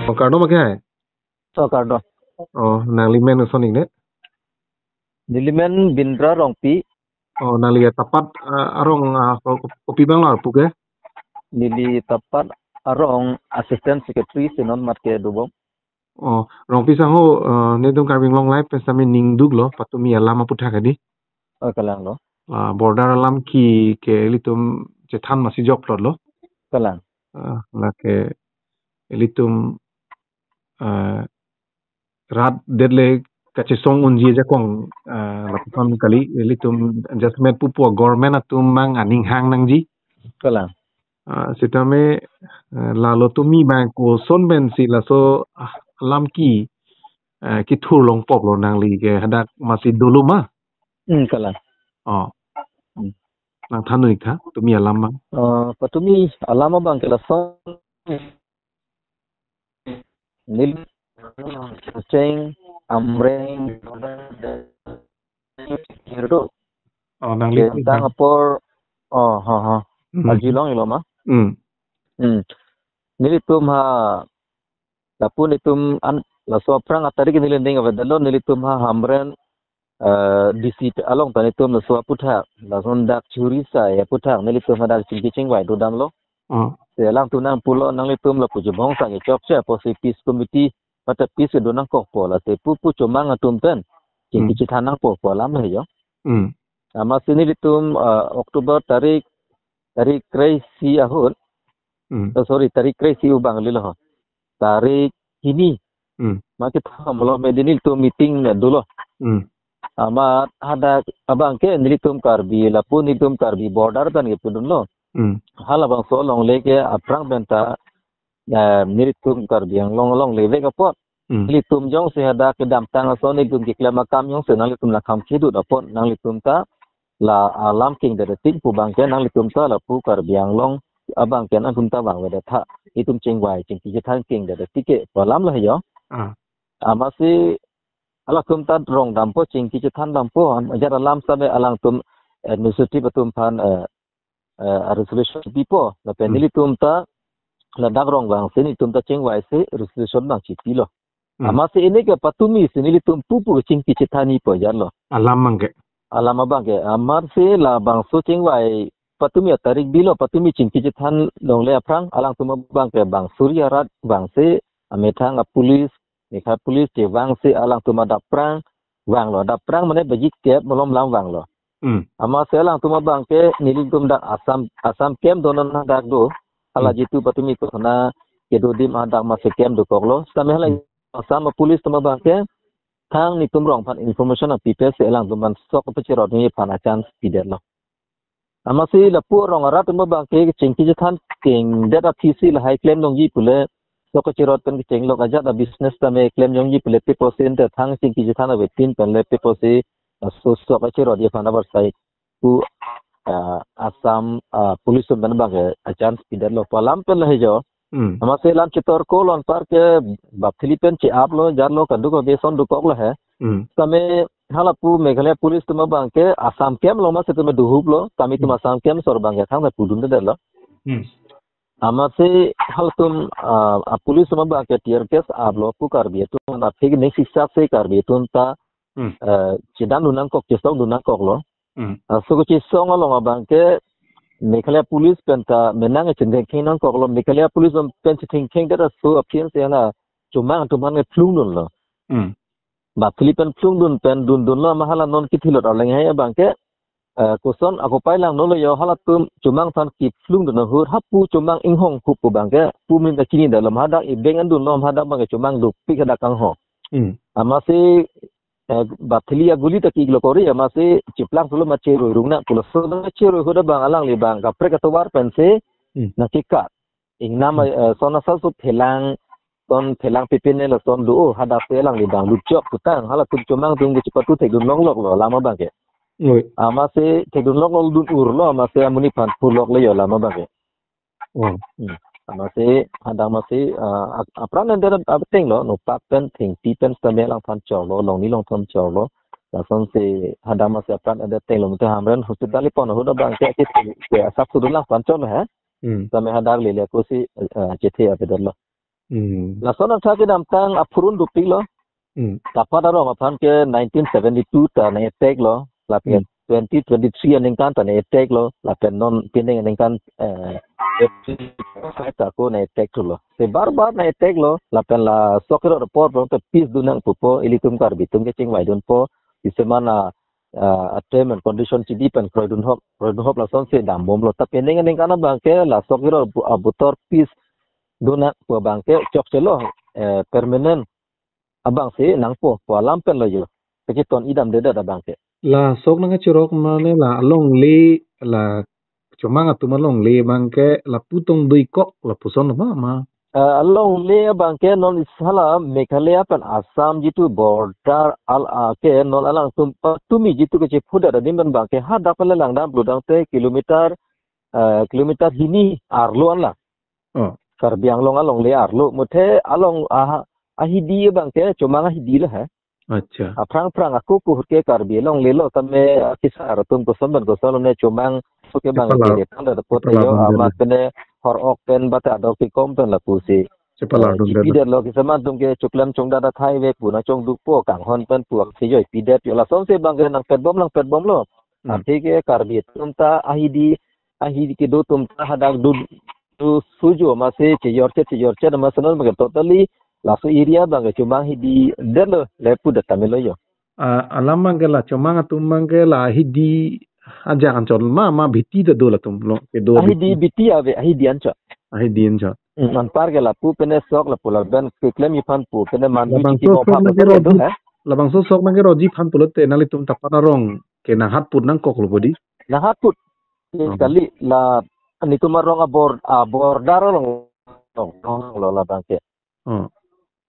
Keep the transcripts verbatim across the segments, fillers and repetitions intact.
Oh, kardom ake hai. Oh, kardom. Oh, nangli men koson ikne? Neli men Bindra Rongpi. Oh, nangli atapat, ah, arong, ah, ko-, ko-, kopi abang lo arpu ke? Neli tapat arong Assistant Secretary, Senon Matke dobom. Oh, Rongpi sangho, ah, netum Karbi Anglong Live pen sami ningduklo, patumi alam aputhak adi. Oh, kalang lo. Ah, border alam ke ke ilitum chethan masi jokplotlo. Kalang. Ah, lake ilitum, ah, rat detle kachesong unji ajakong, ah, lapuson kali, ilitum adjustment pupo, government atum mang aning hang nangji. Kalang. Ah, sitame, ah, lalo tumi abang koson pensi laso, ah, alam ke, ah, kethur longpoklo, nangli ke hadak masi dolo ma? Hmm, kalang. Oh. Hmm. Nangthan un-ik tha, tumi alam abang. Ah, patumi alam abang ke lason neli cheng Amreng Hirdo. Oh, nangli ke tang apor. Oh, ha, ha. Hmm. Arjulong ilo ma? Hmm. Hmm. Nelitum ha, lapu netum an, laso aphrang atarik neli ning avedetlo, nelitum ha Hamren, eh, D C along ta netum laso aputhak, lason dak churi sai aputhak, nelitum hadak chingki chingvai dodamlo. Oh. Se alangtum nangpulo, nanglitum lapu chubong sang chokche apotsi peace committee, mate peace do nangkokpo, lasi pu pu chomang atum pen chingki Hmm. chethan nangpo pu alam he jo. Hmm. Amatsi nelitum, ah, October tarik, tarik kre-isi ahut. Hmm. Oh, sorry, tarik kre-isi abang kalilo ho. Tarik hini. Hmm. Mate thom lo, medi nelitum meeting dolo. Hmm. Amat hadak abang ke nelitum Karbi, lapu nelitum Karbi border pen kepudunlo. Hmm. Halabangso alongle ke aphrang penta, eh, nelitum Karbi Anglong alongle vek apot. Hmm. Nelitum jongsi hadak kedamtang ason nelitum keklem akam jongsi nanglitum nangkham kedut apot, nanglitum ta la alam kingdet tik pu abang ke nanglitum ta lapu Karbi Anglong abang ke nangtum ta vangvedet tha. Itum chingvai chingki chethan kingdet tik ke pu alam la he jo. Ah. Amatsi halatum ta rong dampo, chingki chethan dampo, am-, ajat alam same alangtum administrative atum aphan, eh, eh, resolution pipo, lapen Hmm. nelitum ta ladak rong vangsi netum ta chingvaisi resolution abang chipilo. Hmm. Amatsi ini ke patumi si nelitum pu pu chingki chethan-ipo ajatlo. Alam abang ke. Alam abang ke. Amatsi labangso chingvai patumi atarik bilo, patumi chingki chethan longle aphrang alangtum abang ke bang suri arat vangsi amethang apolice, Mekhai police chevangsi alangtum adap aphrang vanglo. Adap aphrang mane baji kep malom lam vanglo. Hmm. Amatsi alangtum abang ke nelitum dak Assam, Assam camp donon hadak do. Hala Hmm. jitu patumi kosona kedo adim hadak amatsi camp dokoklo. Sitame hala Hmm. Assam police atum abang ke thang netum rong aphan information nangpipe si alangtum aphan sok pachirot ni aphan a-chance pidetlo. Amatsi lapu rong arat atum abang ke chingki chethan kingdet aphi si lahai klem longji pule, sok kachirot pen kechenglok ajat a-business tame klem longji pule, pi apotsi ante thang chingki chethan avetin pen le pi apotsi, ah, so sok kachirot aphan abar sai pu, ah, Assam, ah, police atum pen abang ke a-chance pidetlo pu alam pen la he jo. Hmm. Amatsi lam chitor ko lon par ke bap thili pen che-aplo, jarlo, kaduk abe ason dokoklo he. Hmm. Tame halapu Meghalaya police atum abang ke Assam camp along amatsi tame dohuplo, tame itum Hmm. Assam camp asor abang ke thangta pudundetlo. Hmm. Amatsi halatum, ah, a-police atum abang ke tear gas aplo pu Karbi atum aphan aphi ke next hisap si Karbi atum ta Hmm. eh, chedandun nangkok, chesongdun nangkoklo. Hmm. Ah, so kachesong along abang ke Meghalaya police pen ta menang chingthengkheng nangkoklo, Meghalaya police pen chingthengkhengdet aso aphi ansi hala chomang atum aphan ke phlungdunlo. Hmm. Bap thili pen phlungdun pen dundunlo, amat hala non kithilot arleng hai abang ke, eh, koson akopai langdunlo jo, halatum chomang aphan kephlungdun ahut hapu chomang inghong hup pu abang ke pu amen ta chinidetlo, amat hadak ibeng andunlo, amat hadak abang ke chomang dopik hadak kangho. Hmm. Amatsi eh, bap thili aguli ta ki-iklo kori, amatsi chiplang pulo amat cheroi rung nang pulo, so cheroi ahut abang alangli abang kaprek atovar pensi Hmm. nangkekat. Ingnam, Hmm. eh, son asal so phelang, son phelang pepine lason do, o hadak si alangli abang lutjok putang, halatum chomang atum ke chepatu thekdun longloklo alam abang ke. Oi. Amatsi thekdun longlok dun urlo, amatsi amonit aphan puloklo jo alam abang ke. Oh. Hmm. Amatsi, hadak amatsi, ah, ap-, apran ende atenglo, nopak pen, thengpi pen, sitame alangphan choklo, longni longthom choklo. Lasonsi hadak amatsi apran ende atenglo, mate Hamren hospital ipon ahut abang ke, ke, ke asap sudu alangphan choklo he. Hmm. Sitame hadak lele ako si, eh, chethe avedetlo. Hmm. Lason athak kedamtang aphurun dopiklo. Hmm. Tapat arong aphan ke nineteen seventy-two ta nang-attack lo. Lapen Hmm. twenty twenty-three aningkan ta nang-attack lo. Lapen non pining aningkan, eh, ta ako nang-attack thulo. Se bar bar nang-attack lo. Lapen la sok kerot apor prong ta peace dun nangpo pu ilitum Karbi atum kechingvai dunpo. Isi mana, ah, a term and condition chidi pen kroidun hop, kroidun hop lasonsi dambomlo. Ta pining aningkan abang ke la sok kerot abu-, abutor peace dun nangpo abang ke chokchelo, eh, permanent abangsi nangpo pu alam pen lo jo. Kachiton idam dedet abang ke. La sok nangkachirok mane la alongle la chomang atum alongle abang ke lapu tong doikok lapuson ma ma. Eh, alongle abang ke non isi hala Meghalaya pen Assam jitu border al a ke non alangtum patumi jitu kachephudet adim pen abang ke hadak pale langdam plutangte kilometer, eh, kilometer hini arlo anla. Oh. Karbi Anglong alongle arlo muthe along aha, ahidi abang ke chomang ahidi lo he. Acha. Aphrang phrang ako kuhur ke Karbi alongle lo tame kisar atum koson ban koson lo ne chomang so ke bang Chepala, ke tang da pot chepala yo bang amat dele. Pene hor ok pen bata adok ke kom pen lapusi. Chepala Eh, dun dele. Chipidet lo kisaman atum ke chuklem chongdat athai ve pu nangchongdukpo kanghon pen pu aksi joi pidet yo lasonsi abang ke nangpetbom nangpetbomlo. Hmm. Athe ke Karbi atum ta ahidi ahidi kedo atum ta hadak dun tu sujo masi chejorchet chejorchet masi non abang ke totally laso area abang ke chomang hidi detlo le pudet tame lo jo. Ah, alam abang ke la chomang atum abang ke la hidi ajak anchot ma ma bhiti ta do latum lo kedo Ahidi bhiti. Bhiti ave ahidi anchot. Ahidi anchot. Hmm, anpar ke lapu pene sok lapu laben keklem iphan pu pene manju Labangso chiti sok mo pha abang ke pene do roji, he. Labangso sok abang ke roji aphan pulote nanglitum Tapat arong ke nanghat put nangkoklo bodi. Nanghat put. Oh. Kali la nitum arong abor-, aborder along long, long lo labang ke. Oh.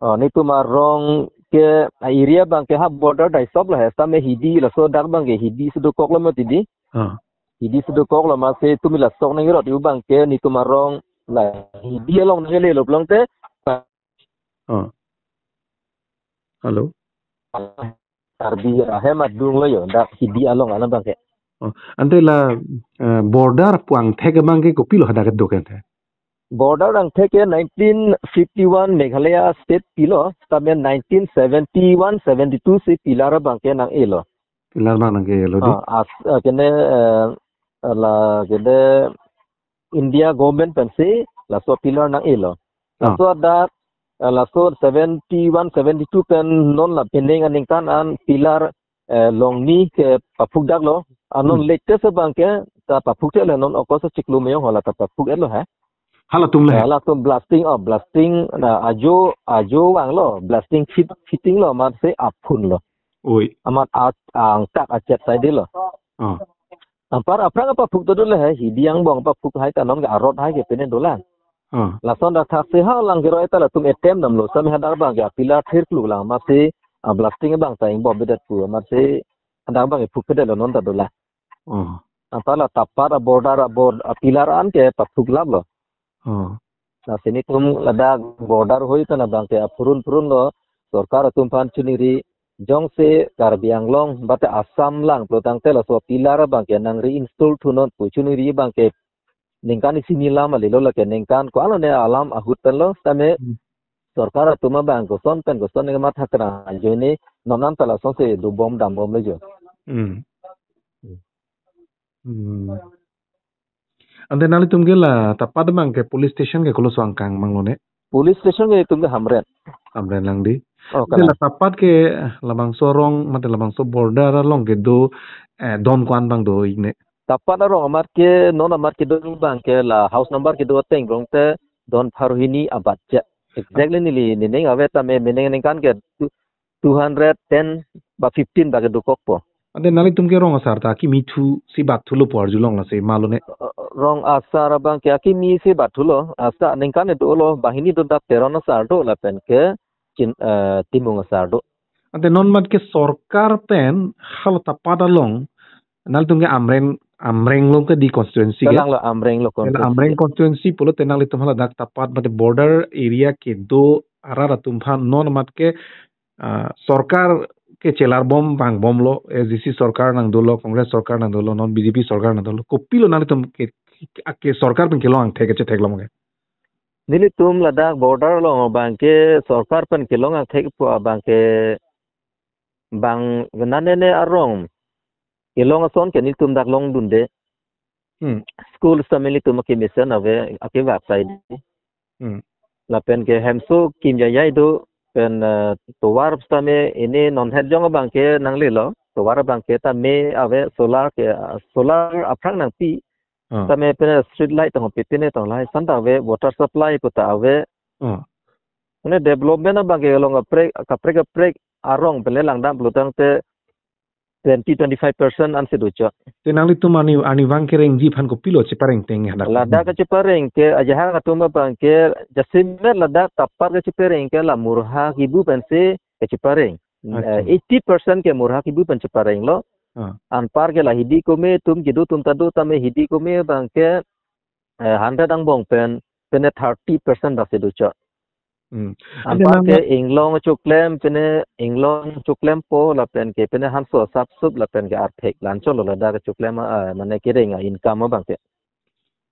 Oh, nitum arong ke a area abang ke ha border dai sop lo he, same hidi laso dak abang ke hidi si dokoklo mati di. Oh. Hidi si dokoklo masi tumi la sok nang rot yu abang ke nitum arong la hidi along nang lelo plangte. Oh. Hello. Karbi ahem adung lo yo, dak hidi along alam abang ke. Oh, ante la, eh, border pu angthek abang ke kopilo hadak kedo ke ante? Border angthek ke nineteen fifty-one Meghalaya state pilo, tame nineteen seventy-one seventy-two si pillar abang ke nang-elo. Pillar abang nang-elo di? Ah, as, eh, kene, eh, la kene India government pensi laso pillar nang-elo. Ah. Laso adak, eh, laso seventy-one seventy-two pen non la pining aningkan an pillar, eh, longni ke paphukdak lo. Anon Hmm. latest abang ke ta paphukte le non August chiklo meyong hala ta paphuk-et lo he. Halatum le. Eh, halatum blasting, oh, blasting na ajo, ajo vanglo, blasting fit, fitting lo, amatsi aphun lo. Oi. Amat a-, angtak achet sai di lo. Oh. Anpar aphrang apaphuk ta dolo he, hidi angbong apaphuk hai ta non ke arot hai ke pene dolang. Ah. Lason dak thaksi ha lang keroi ta latum attempt damlo same hadak abang ke pillar thir kluk lang amatsi, ah, blasting abang ta ingbombomdet pu amatsi hadak abang ke phukpedetlo non ta dolang. Ah. Anpar la Tapat aborder abor-, apillar an ke paphuk laplo. Ah. Lasi nitum ladak border hoi ta na abang ke aphurun phurun lo sorkar atum aphan chiningri jongsi Karbi Anglong bate Assam lang plutangte laso pillar abang ke nang reinstall thunon pu chiningri abang ke ningkan isi ni lam alilo lake ningkan ko-an lone alam ahut pen lo same Hmm. sorkar atum abang koson pen koson ne matha krang ajoine non an ta lasonsi dobom dambom lo jo. Hmm. Hmm. Hmm. Ante nanglitum ke la Tapat abang ke police station ke kolo so angkang mang lone? Police station ke itum ke Hamren. Hamren lang di. Oh, ante kalang. La Tapat ke, eh, labangso arong, mate labangso border along kedo, eh, don ko-an abang do ikne? Tapat arong amat ke, non amat kedo abang ke la house number kedo ateng rong te don pharo hini abatja. Exactly neli nening ave tame pining aningkan ke tu-, two hundred ten ba fifteen ba ke dokokpo. Ante nanglitum ke rong asar ta akimi thu si bat thulo pu arjulong lasi ma lone? Rong asar abang ke akimi si bat thulo, asa ningkan dolo, banghini do dak Teron asar do lapen ke Chin, eh, Timung asar do. Ante non mat ke sorkar pen hala Tapat along nanglitum ke Amreng, Amreng along ke di constituency ke? Kalang lo Amreng lo. Kalang constituency Amreng ke. Constituency pulote nanglitum hala dak Tapat mate border area kedo arat atum aphan non mat ke ah, sorkar ke chelar bom vangbomlo, S D C sorkar nang dolo, Congress sorkar nang dolo, non B J P sorkar nang dolo. Kopilo nanglitum ke, ke sorkar pen kelong angthek kechethek lo mo ke? Nelitum ladak border along abangke sorkar pen kelong angthek pu abangke bang nane ne arong kelong ason ke nelitum dak longdunde. Hmm. School sitame nelitum akemesen ave, akevak saide. Hmm. Lapen ke hemso kim jai jai do pen, eh, tovar sitame ini non het jong abangke nanglelo. Tovar abangke ta me ave, solar ke, ah, solar aphrang nangpi. Ah. Sitame pen street light tong pi pine tong lahai san ta ave, water supply pu ta ave. Ah. Mane development abangke along kaprek kaprek kaprek arong pen le langdam pulotangte twenty twenty-five percent ansi do chot. Te nanglitum arni, arnivang kerengji aphan kopilo chepareng teng hadak? Ladak kachepareng ke ajahak atum abangke jasemet ladak tapat kachepareng ke la murha kibu pensi kachepareng. Acha. Eh, eighty percent ke murha kibu pen cheparenglo. Ah. Anpar ke la hidi kome atum kedo atum ta do tame hidi kome abangke, eh, hundred angbong pen, pene thirty percent dak si do chot. Hmm. Ante anpar nang ke inglong choklem, pene inglong choklempo lapen ke pene hanso asapsup lapen ke arthek la-anchot lo ladak choklem, ah, mane kereng a-income abangke.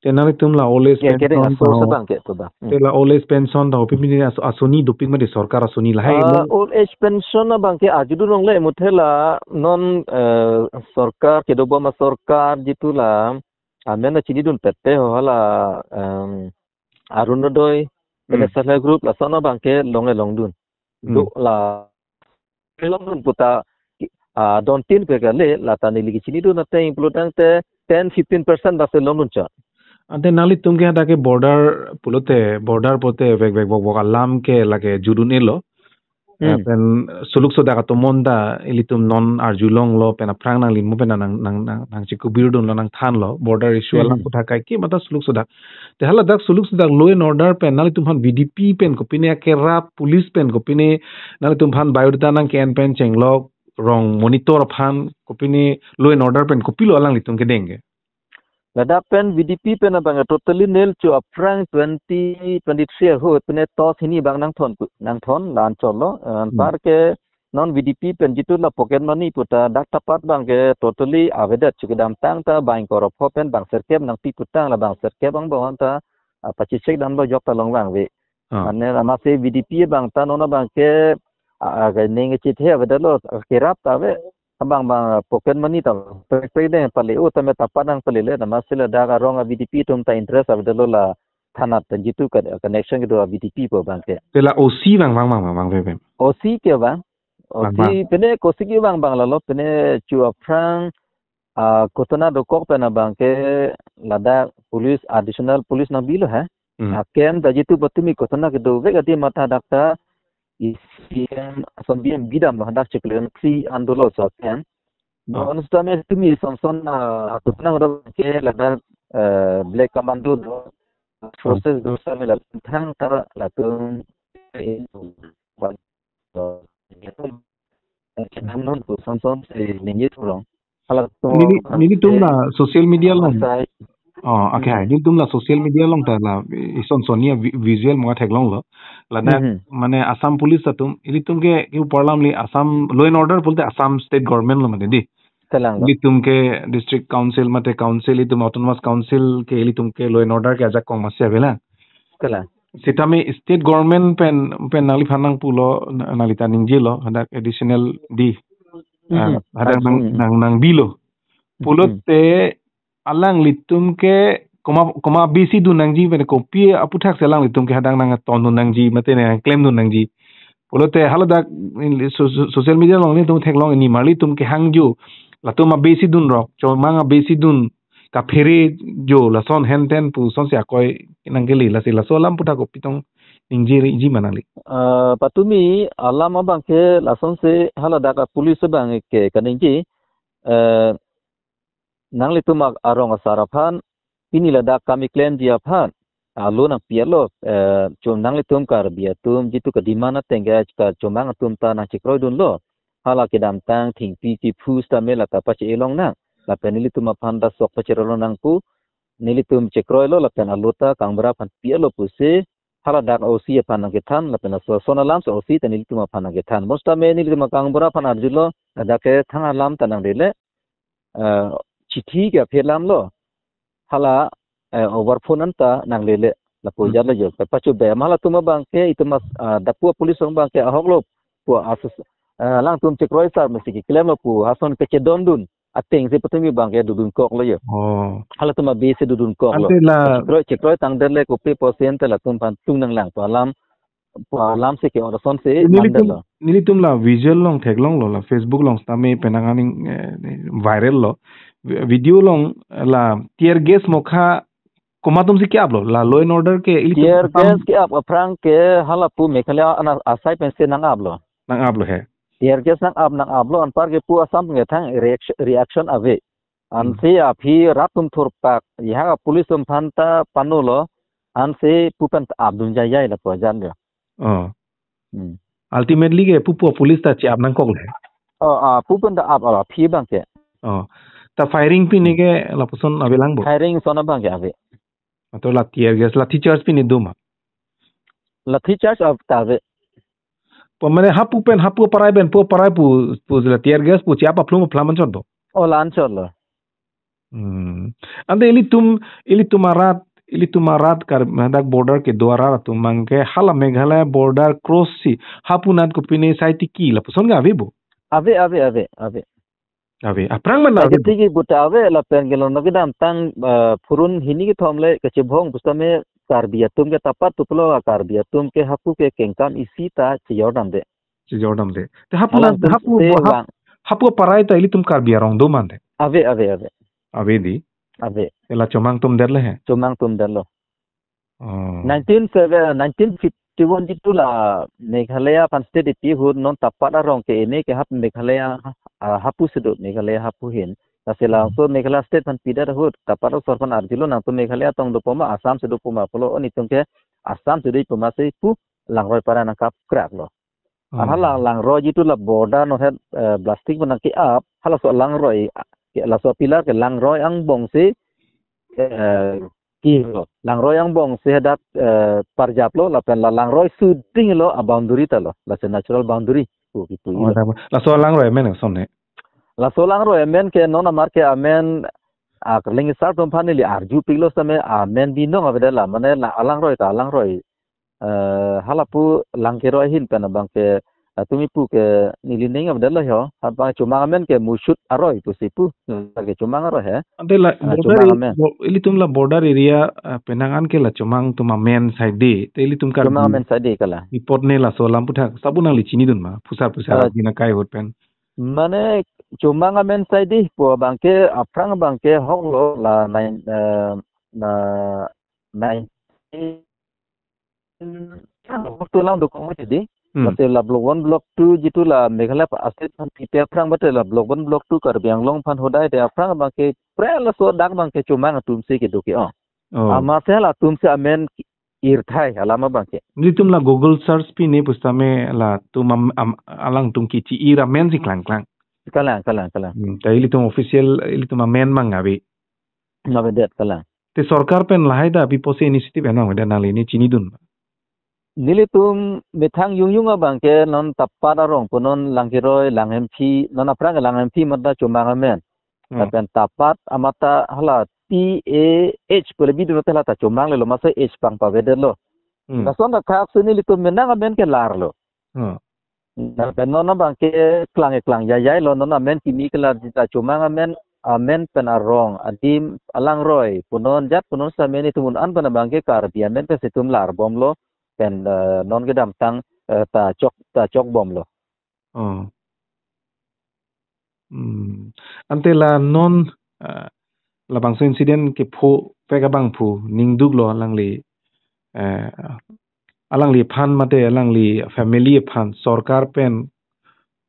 Te nanglitum la old age, ya, kereng pension aso ta ho? Abangke to ba. Hmm. Te la old age pension ta ho, pimini as-, asoni dopik mati, sorkar asoni lahai? Ah, mo- old age pension abangke arjudun longle, muthe la non, eh, sorkar kedobom asorkar jitu la amen chinidun pette ho hala, em, Arunodoi, pene, hmm, self help group lason abangke longle longdun. Hmm. Do la longdun pu ta, ah, don tin pe kale, la ta neli kechinidun ateng pulotangte ten fifteen percent basi longdun chot. Ante nanglitum ke hadak ke border pulote, border pote vek vek bok bok alam ke lake judun-elo. Hmm. Eh, pen suluk sodak atomon ta ilitum non arjulonglo, pen aphrang nangli mo pen nang, nang, nang, nangchekubirdunlo, nangthanlo, border issue alam, hmm, aputhak kaike mata suluk sodak. Te haladak suluk sodak law and order pen nanglitum aphan V D P pen kopine akerap, police pen kopine nanglitum aphan biodata nangke-en pen chenglok, rong monitor aphan kopine law and order pen kopilo alanglitum kedeng ke? Ladak pen V D P pen abang totally nil chu, aphrang twenty twenty-three ahut pene tos hini abang nangthon pu-, nangthon la-anchot lo, eh, anpar, hmm, ke non V D P pen jitu la pocket money pu ta dak tapat abangke totally avedet chu, kedamtang ta bang korop ho pen bang sirkep nangpi putang la bang sirkep angbong ta, ah, pachichek damlo jok ta longvangve. Ah. Mane amatsi V D P abang ta non abangke, ah, ah, ke ning kechethe avedetlo, kerap ta ave, abang bang pocket money ta pek pek deng pale o tame tapat nangpalele, amatsi ladak arong a-V D P atum ta interest avedetlo la thanat pen jitu ka connection kedo a-V D P pu abangke. Te la O C vang vang vang vang vang vang vang. O C ke vang. Vang vang. O C pene O C ke vang vang lalo pene chu aphrang, ah, kotona dokok pen abangke ladak police, additional police nangbilo ha. Hmm. Akem ta jitu patumi kotona kedovek adim mata dak ta E C M, ason B M bidam lo, hadak chiklo three an dolo so akem. Ah. Non sitame tumi son son, ah, kotona kedovek ke ladak, eh, Black Commando do, ah, forces do sitame la thangta latum, eh, Nangnon pu son son si ningje thulong. Hala to, neli, nelitum la social media along. Sai. Oh, okay, hmm, hai. Nelitum la social media along ta la, eh, son son ni vi-, visual mo theklonglo. Ladak, hmm, hmm, mane Assam Police atum, ilitum ke, ke upar lam li Assam law and order pulote Assam state government lo mane di. Kalang lo. Ilitum ke district council mate council, ilitum autonomous council ke, ilitum ke law and order ke ajakong masi avelang. Kalang. Sitame state government pen, pen nangliphan nangpulo, na-, nanglita ningjelo, hadak additional di. Hmm, ah, hmm. Hadak nang, hmm, nang, nangbilo. Hmm. Pulote alanglitum ke koma, koma besi dun nangji, pen kopi aputhak si alanglitum ke hadak nangtondun nangji, mate nangklemdun nangji. Pulote haladak in so-, so-, social media along nelitum theklong, ini marli atum kehang jo, latum abesi dunrok, chomang abesi dun, kaphere jo, lason henten pu sonsi akoi nangkele, lasi laso alam aputhak kopi tong ningjeri ji ma nangli? Eh, patumi alam abangke lasonsi haladak a-police abangke kaningje, eh, nanglitum a-, arong asar aphan, pini ladak kam keklemji aphan, alo nangpialo, eh, chom nanglitum Karbi atum jitu ke-demand ateng ke kachomang atum ta nangchekroidunlo. Hala kedamtang thengpi kephu sitame lata pache-e longnang. Lapen nelitum aphan ta sok pacherolo nang pu, nelitum chekroilo lapen alo ta kangbura aphan pialo pusi, haladak O C aphan nangkethan, lapen aso son alam si O C ta nelitum aphan nangkethan. Bonsitame nelitum akangbura aphan arjulo, ladak ke thang alam ta nanglele, eh, chithi ke aphi alamlo, hala, eh, over phone anta nanglele. Lapu Hmm. jat lo jo. Papachu be ma halatum abang ke itum as, ah, dapu police abang ke ahok lo. Pu asus, ah, alangtum chekroi sar mesi keklem lo pu ason kechedondun. Ateng si patumi abang ke dodun kok lo jo. Oh. Halatum abi si dodun kok lo. Ante la Chekroi, chekroi tangdet le kopi posi ante latum aphan tung nanglang pu alam, pu alam si ke-ot ason si Nelitum, mandar lo. Nelitum la visual along theklong lo, la Facebook along sitame penang aning, eh, viral lo. Vi-, video along la tear gas mokha komat atum si ke-ap lo, la law and order ke ilitum Tear Assam gas ke-ap aphrang ke halapu Meghalaya ana asai pensi nang-ap lo. Nang-ap lo he. Tear gas nang-ap, nang-ap lo, anpar ke pu Assam ke thang reaction, reaction ave. Hmm. Ansi aphi rat atum thurpak, ya police atum aphan ta pano lo, ansi pu pen ta apdun jai jai lapu ajan jo. Oh. Hmm. Ultimately ke pupo police ta che-ap nangkok le. Oh, ah, pu pen ta ap, ah, aphi abang ke. Oh. Ta firing pine ke lapuson avelang bo. Firing ason abang ke ave. Ato la tear gas, lathi charge pine do ma. Lathi charge ap ta ave. Pu mane hapu pen, hapu aparai pen, pu aparai pu, pu la tear gas pu che-ap aplum aphlam anchot do. Oh, la anchot lo. Hmm. Ante ilitum, ilitum arat, ilitum arat kar hadak border kedo arat atum abang ke hala Meghalaya border cross si hapu nat kopine sai tiki lapuson ke ave bo. Ave, ave, ave, ave. Ave. Aphrang man ave bo. Tiki puta ave lapen ke lo no kedamtang, eh, phurun hini kethom le kachebong pusitame Karbi atum ke tapat tu pulo, Karbi atum ke hapu ke kengkam isi ta chejor damde. Chejor damde. Te hapu Alang na, tum hapu te bo, hap-, vang. Hapu aparai ta ilitum Karbi arong do mande. Ave, ave, ave. Ave di. Ave. Ela chomang tumdet le he. Chomang tumdet lo. Oh. Nineteen seven, nineteen fifty-one jitu la Meghalaya aphan state ipi ahut non tapat arong ke ene ke hap Meghalaya, ah, hapu si do, Meghalaya hapu ahin. Lasi la Hmm. so Meghalaya state aphan pidet ahut tapat asor aphan arjulo nangtum Meghalaya tong dopo ma, Assam si dopo ma pulo, o nelitum ke Assam si dopo ma si pu langroi aparai nangkap krak lo. Oh. Hala langroi jitu la border non het, eh, plastic pu nangke-ap, halaso langroi, ke laso pillar ke langroi angbong si, eh, ki lo. Langroi angbong si hadak, eh, parjap lo, lapen la langroi suding lo, a boundary ta lo, lasi natural boundary. Pu kipu Oh, ilo. Laso langroi amen son he. Laso langroi amen ke non amar ke amen, ah, Karleng asar atum aphan neli arjupik lo sitame amen binong avedet la, mane la alangroi ta alangroi. Eh, halapu Langkeroi ahin pen abang ke, eh, tumi pu ke neli ning avedet lo ho. Halapu abang chomang amen ke Mushut aroi pusi pu. Ke chomang aroi he. Ante la Ah, border chomang i-, amen. Bo-, ilitum la border area, ah, penang an ke la chomang atum amen side de. Te ilitum Karbi Chomang amen side de kalang. Report ne laso alam aputhak. Sabun nangli chinidun ma. Phusar phusar Ah. abina kai ahut pen. Mane chomang amen side de pu abang ke aphrang abang ke hok lo la nine, eh, na nine Waktu lang dokok mati di. Hmm. Mate la block one, block two jitu la Meghalaya pa state aphan pipe aphrang mate la block one, block two Karbi Anglong aphan hodai te aphrang abang ke pre laso dak abang ke chomang atum si kedo ke-ong. Oh. Amatsi latum si amen irthai alam abang ke. Nelitum la Google search pine pusitame latum am-, am-, alangtum kechi-ir amen si klangklang. Kalang, kalang, kalang. Hmm. Ta ilitum official, ilitum amen mang ave. Ngavedet kalang. Te sorkar pen lahai ta pi pusi initiative enong, ida nangli ne chinidun. Nelitum methang yungyung abang ke non tapat arong pu non Langkeroi, Langhemphi, non aphrang Langhemphi mate chomang amen. Hmm. Lapen tapat amata hala T A H pu le bidun te hala ta chomang le lo, masa H pangpavedet lo. Hmm. Lason ta khak si nelitum menang amen ke lar lo. Hmm. Lapen non abang ke klang klang jai jai lo, non amen kimi kelar di ta chomang amen, amen pen arong adim alangroi pu non jat pu non sitame nelitum un-an pen abang ke Karbi amen pen si itum larbom lo pen, eh, non kedamtang, eh, ta chok, ta chokbom lo. Oh. Hmm. Ante la non, eh, labangso incident kepho pek abangphu ningduk lo alangli, eh, alangliphan mate alangli family aphan sorkar pen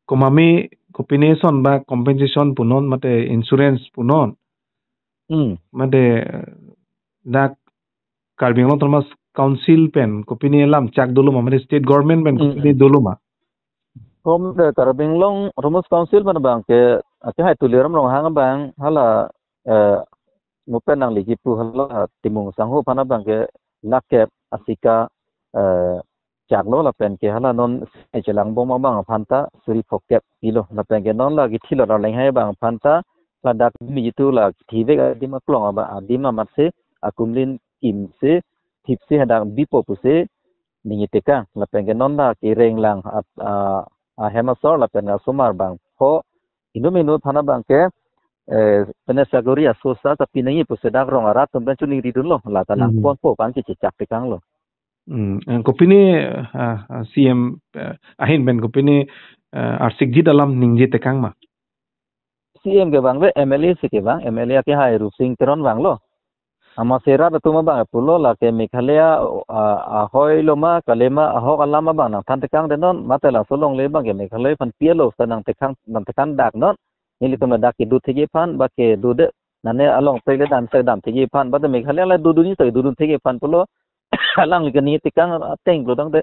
komatme kopine ason ba compensation pu non mate insurance pu non. Hmm. Mate, eh, dak Karbi Anglong Autonomous Council pen kopine alam chak dolo ma, mate state government pen Hmm, kopine hmm. dolo ma. Kom de Karbi Anglong Autonomous Council pen abang ke, ake hai Tuliram Ronghang abang hala, eh, mo pen nangli kipu hala Timung Sangho aphan abang ke lakep asika, eh, chak lo lapen ke hala non chelangbom abang aphan ta suri phokep pi lo lapen ke non la kithi lo Arleng hai abang aphan ta ladak mi jitu la kithivek adim aklong abang adim amatsi akumlin kimsi thipsi hadak bipo pusi ningje tekang. Lapen ke non dak kereng lang at, ah, ahem asor lapen asomar abang pho inut inut aphan abang ke, eh, pene sagori asosa ta pinangji pusi dak rong arat atum pen choningri dunlo, la ta Hmm. nangponpo abang ke chechak tekanglo. Hmm. Eh, kopine, ah, ah, C M, eh, ahin pen kopine, eh, arsikjit alam ningje tekang ma? C M ke abang ave, M L A si ke abang, M L A akehai Rupsing Teron abanglo. Amat serat atum abang pulo lake Meghalaya, ah, ahoi lo ma, kali ma, ahok alam abang nangthan tekang de non, mate laso longle abang ke Meghalaya aphan pialo, sa nangtekang, nangtekang dak non. Nelitum ladak kedo thekji aphan, ba kedo de, nane along pek le dam se dam thekji aphan, ba de Meghalaya le dodunji ta dodun thekji aphan pulo, alangli ke ningje tekang ateng pulo tangte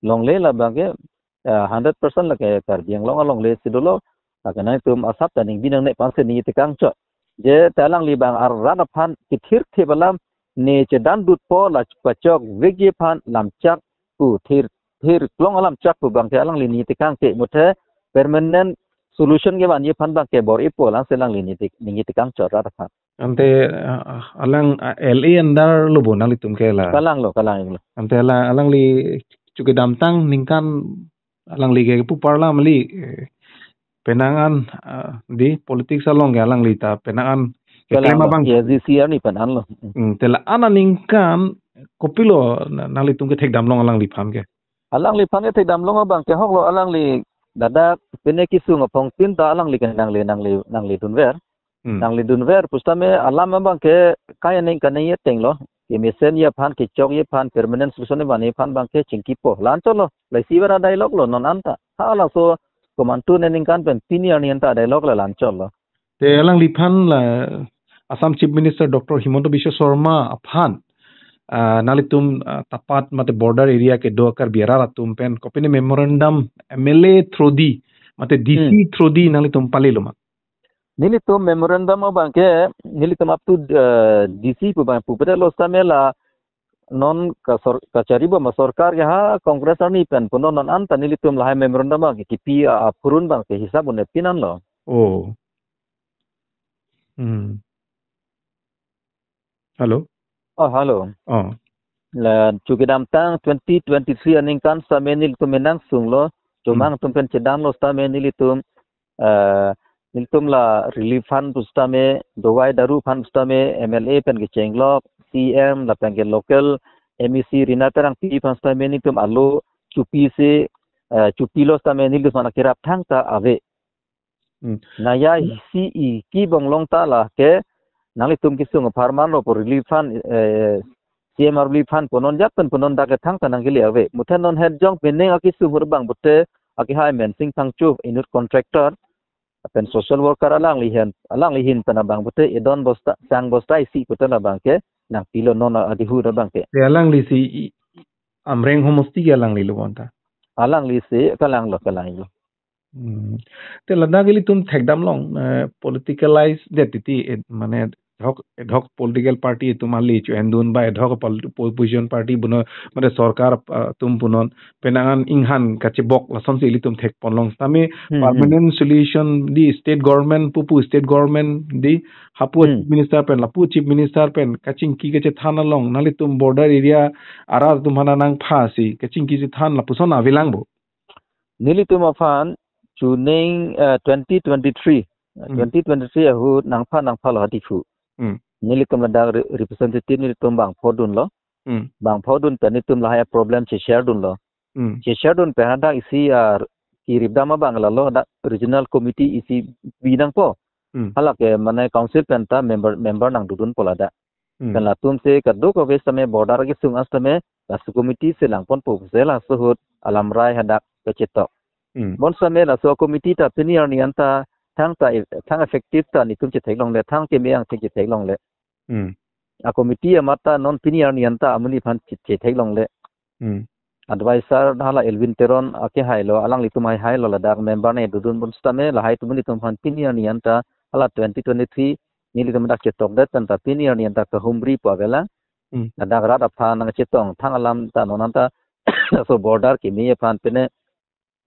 longle la abang ke, eh, hundred percent lake Karbi Anglong alongle si dolo, lake nangtum asap ta ningbi nangne pu si ningje tekang chot. Je ta alangli abang arat aphan kethirthip alam ne chedan dutpo, la pachok vekji aphan lamchak pu thir, thir klong alamchak pu abang ke alangli ningje tekang ke muthe permanent solution kevanji aphan abang ke bor-ipo, la si alangli ningje, ningje tekang chot rat aphan. Ante, ah, ah, alang, ah, L A under lo bo nanglitum ke la? Kalanglo, kalanglo. Ante la alangli chu kedamtang aningkan alangli ke pu parla mali, eh, penang an, ah, di politics along ke alangli ta penang an keklem Kalanglo, abang. K Z C R ni pen anlo. Hmm. Hmm, te la an aningkan kopilo na-, nanglitum kethekdam long alangliphan ke? Alangliphan kethekdam long abang ke ahok lo, alangli ladak pine kesung aphongtin ta alangli ke nangli, nangli, nangli dunver. Hmm. Nangli dunver pusitame alam abang ke kai aning kaningje atenglo. Kemesenji aphan, kechokji aphan, permanent solution vanji aphan abang ke chingkipo. La-an chotlo. Laisi vara dialogue lo non anta. Ha laso komantu aningkan pen pini arni anta dialogue la-an chotlo. Te alangliphan la Assam Chief Minister Doctor Himanta Biswa Sarma aphan, ah, nanglitum, ah, tapat mate border area kedo Karbi arat atum pen kopine memorandum M L A through di mate D C Hmm. through di nanglitum palelo ma? Nelitum memorandum abang ke nelitum up to, eh, D C pu abang pu pedetlo, sitame la non kasor-, kachari bom asorkar ke ha Congress arni pen punon, non anta nelitum lahai memorandum abang ke kipi a, aphurun abang ke hisap un-e pinanlo. Oh. Hmm. Hello? Oh, hello. Oh. La chu kedamtang twenty twenty-three aningkan sitame nelitum menang sunglo, chomang Hmm. atum pen chedamlo sitame nelitum, eh, nelitum la relief fund pusitame, dawai daru aphan pusitame, M L A pen kechenglok, C M lapen ke local M A C Rina Terangpi aphan sitame nelitum alo chopisi, eh, chopilo sitame nelitum aphan kerap thangta ave. Hmm. Naya isi iki bonglong ta lake nanglitum kesung apharman lo pu relief fund, eh, C M R relief fund punon, ajat pen punon, dak kethang ta nangkele ave. Muthe non het jong penang akesung ahut abang pute akehai Mensing Phangcho, inut contractor pen social worker alangli ahin, alangli ahin pen abang pute idon bosta, sang bosta isi pute labang ke nangpilo non adihu abang ke. Te alangli si i-, Amreng homosti ke alanglilo bonta? Alanglisi kalanglo, kalanglo. Hmm. Te ladak ilitum thekdam long, eh, politicalize det titi, eh, mane ad hoc, ad hoc political party atum ali chu-endun ba ad hoc pol-, opposition party punon, mane sorkar, ah, atum punon, penang an inghan kachebok lasonsi ilitum thekpon long. Sitame Hmm, hmm. permanent solution di state government pupu, state government di hapu Hmm. chief minister pen, lapu chief minister pen kachingki kachethan along nanglitum border area arat atum aphan nangphasi kachingki chethan lapuson avelang bo? Nelitum aphan chuning, eh, twenty twenty-three, Hmm. twenty twenty-three ahut nangpha nangphalo ha Diphu. Hmm. Nelitum ladak re-, representative nelitum bangpho dunlo. Hmm. Bangpho dun pen nelitum lahai problem che-share dunlo. Hmm. Che-share dun pen hadak isi, ah, kiripdam abang lalo, hadak regional committee isi binangpo. Hmm. Halake mane council pen ta member, member nangdodunpo ladak. Hmm. Pen latum si kadokave sitame border kesung an sitame laso committee si langponpo pusi laso ahut alamrai hadak kachetok. Hmm. Bonsitame laso committee ta pini arni anta thangta e-, thang effective ta nelitum chetheklongle, thang keme angthek chetheklongle. Hmm. A committee amat ta non pini arni anta amonit aphan che-, chetheklongle. Hmm. Advisor hala Elwin Teron akehai lo, alanglitum haihailo ladak member ne dodun bonsitame lahai atum nelitum aphan pini arni anta hala twenty twenty-three nelitum dak chetokdet pen ta pini arni anta kahumri pu avelang. Hmm. Ladak rat aphan nangchetong thang alam ta non anta laso border keme aphan pine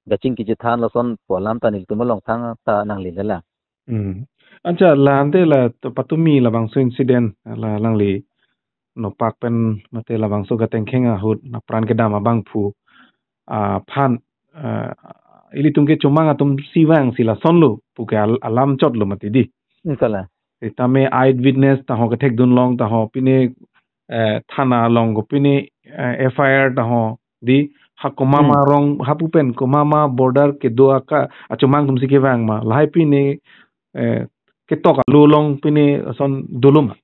kachingki chethan lason pu alam ta nelitum along thangta nanglele lang. Hmm. Ancha la ante la to patumi labangso incident la alangli nopak pen mate labangso katengkheng ahut apran kedam abangphu aphan, eh, ilitum kechomang atum si vangsi lasonlo puke al-, alam chotlo mati di. Hmm, kalang. Sitame eyewitness taho, kethekdun long taho, pine, eh, thana along ko pine, eh, F I R taho di, ha komama Hmm. rong hapu pen komama border kedo aka achomang atum si kevang ma, lahai pine, eh, ketok alu along pine ason dolo ma?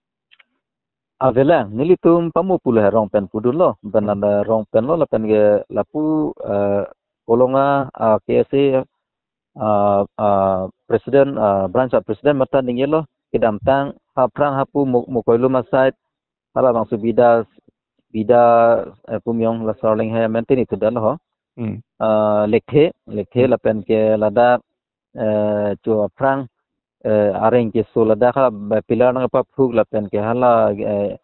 Avelang, nelitum pamu pulo he rong pen pudunlo, ben Hmm. landa rong pen lo lapen ke lapu, eh, kolonga, ah, K S A, ah, ah, president, ah, branch a president mata ningjelo, kedamtang ha aphrang hapu Mo-, Mokoilum aside, halabangso bida, bida, eh, pumyong la Sarling he maintain itu dan ho. Hmm. Ah, Lekthe, Lekthe Hmm. lapen ke ladak, eh, cho aphrang, eh, areng keso ladak ha ba pillar nangpaphuk lapen ke hala, eh,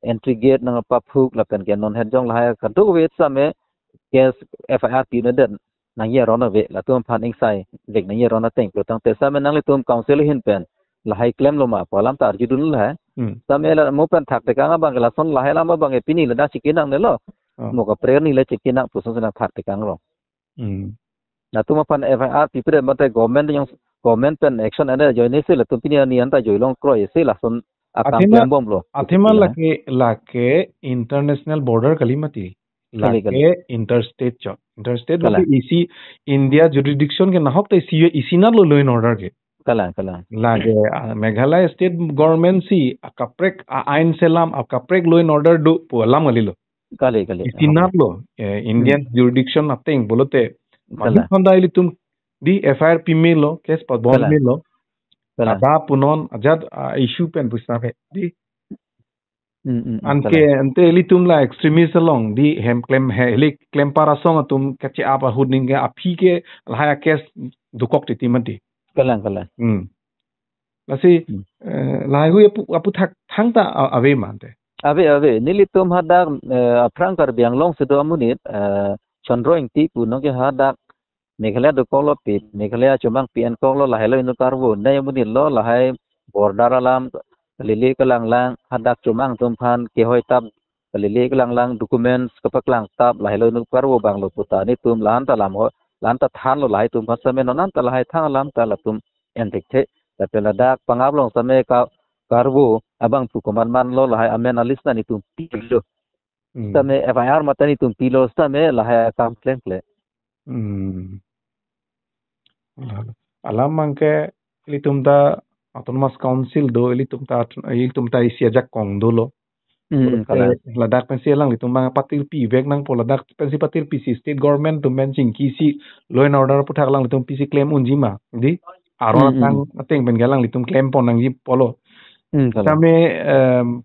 entry gate nangpaphuk lapen ke non het jong lahai kadokave sitame case F I R pi na den nangji aron ave, latum aphan ingsai vek nangji aron ateng pulo tangte sitame nanglitum council ahin pen lahai klemlo ma pu alam ta arjudun lahai. Hmm. Sitame la mo pen thaktekang abang ke lason lahai alam abang ke pini ladak chiki nangnelo. Oh. Mo kaprek ni le chiki nang puson sina thaktekang rong. Hmm. Latum aphan F I R pipre mate government yang, government pen action ane ajoine si latum pini ani anta joilong kroi si lason akam Athema, klembomlo. Athema Ila. Lake, lake international border kali mati. Kali, kali. Lake interstate chot. Interstate Kala. Mati isi India jurisdiction ke nahok te isi, isi nat lo law and order ke. Kalang, kalang. Lake, ah, Meghalaya state government si akaprek a ain selam akaprek law and order do pu alam kali lo. Kali, kali. Isi Aha. nat lo, eh, Indian Hmm. jurisdiction ateng pulote. Kalang. Madu khanda ilitum di F I R pimelo, case pabom Kalang. melo. Kalang. Ada punon ajat, ah, issue pen pusna phe di. Hmm, hmm, hmm, Anke kalang. Ante ilitum la extremist along di hem klem he, hilik klem parasong atum kache apa ahut ning ke aphi ke lahai case dokok titi mati. Kalang, kalang. Hmm. Lasi, Hmm. eh, lahai hui apu, aputhak thangta a-, ave ma ante. Ave, ave. Nelitum hadak, eh, aphrang Karbi Anglong si do amonit, eh, Chandra Ingti pu nong ke hadak Meghalaya dokoklo pi, Meghalaya chomang pi-en koklo lahai lo inut karvo. Nai amonit lo lahai border alam, lele kalanglang, hadak chomang atum aphan kehoi tap, lele kalanglang documents kapaklang tap, lahai lo inut karvo abang lo puta. Netum la-anta lam ho, la-anta thanlo lahai atum aphan sitame non anta lahai thang alam ta latum enthekthe. Lapen ladak pangap along sitame ka karvo abangphu komat manlo lahai amen a-list ta netum pilo. Hmm. Sitame F I R mate netum pilo sitame lahai akam klem kle. Hmm. Alam abang ke ilitum ta Autonomous Council do, ilitum ta, ilitum ta isi ajakong dolo. Hmm, Ladak kalang. Ladak pensi alanglitum abang patirpi vek nangpo, ladak pensi patirpi si state government atum pen chingki si law and order aputhak alanglitum pisi klem unji ma di. Aron Hmm, atang hmm. ateng pen ke alanglitum klempon nangji pulo. Hmm, kalang. Tame, em,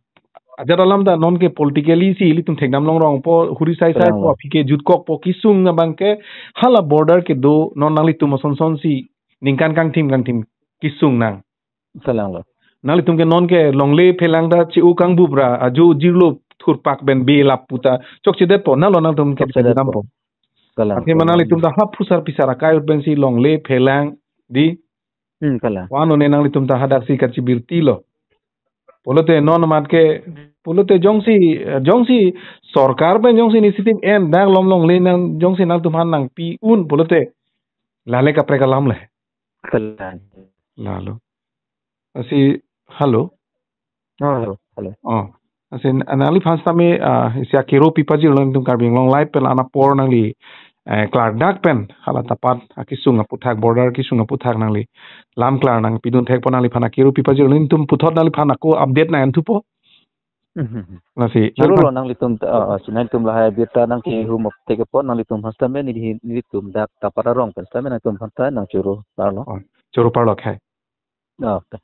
ajat alam ta non ke politically si ilitum thekdam longrong po, huri sai sai Kalang po, lo. Aphi ke jutkok po, kesung abang ke hala border kedo non nanglitum ason son si ningkan kangthim kangthim kesung nang. Kalang lo. Nanglitum ke non ke longle phelang ta che-u kangbupra, ajo jirlo thurpak pen belap puta chokchedet po, nalo nangtum ke Chokchedet dam po. Po. Kalang, Akhir kalang. Nanglitum ta ha phusar phisar akai ahut pensi longle phelang di. Hmm, kalang. Wan one nanglitum ta hadak si kachibirti lo. Pulote non amat ke, pulote jongsi, jongsi sorkar pen jongsi initiative en dak lom longle nang jongsi nangtum aphan nangpi un pulote lale kaprek alam le. Kalang. Lalo. Lasi, hello. Oh, hello, hello. Oh. Lasi nangliphan sitame, ah, isi akero pipajirlo nelitum Karbi Anglong Live pen la-an apor nangli, eh, klardak pen hala ta apot akesung aputhak, border kesung aputhak nangli lam klar nangpidun thekpo, nangliphan akero pipajirlo, nelitum puthot nangliphan ako update nang-en thupo. Mhm. Lasi, choro nangliphan lo nanglitum, ah, ah, si nanglitum lahai birta nangkehum up thek apot nanglitum aphan sitame neli, nelitum dak ta para rong pen sitame nanglitum aphan ta nangchoro parlo. Oh, choro parlo khai. Oh, okay.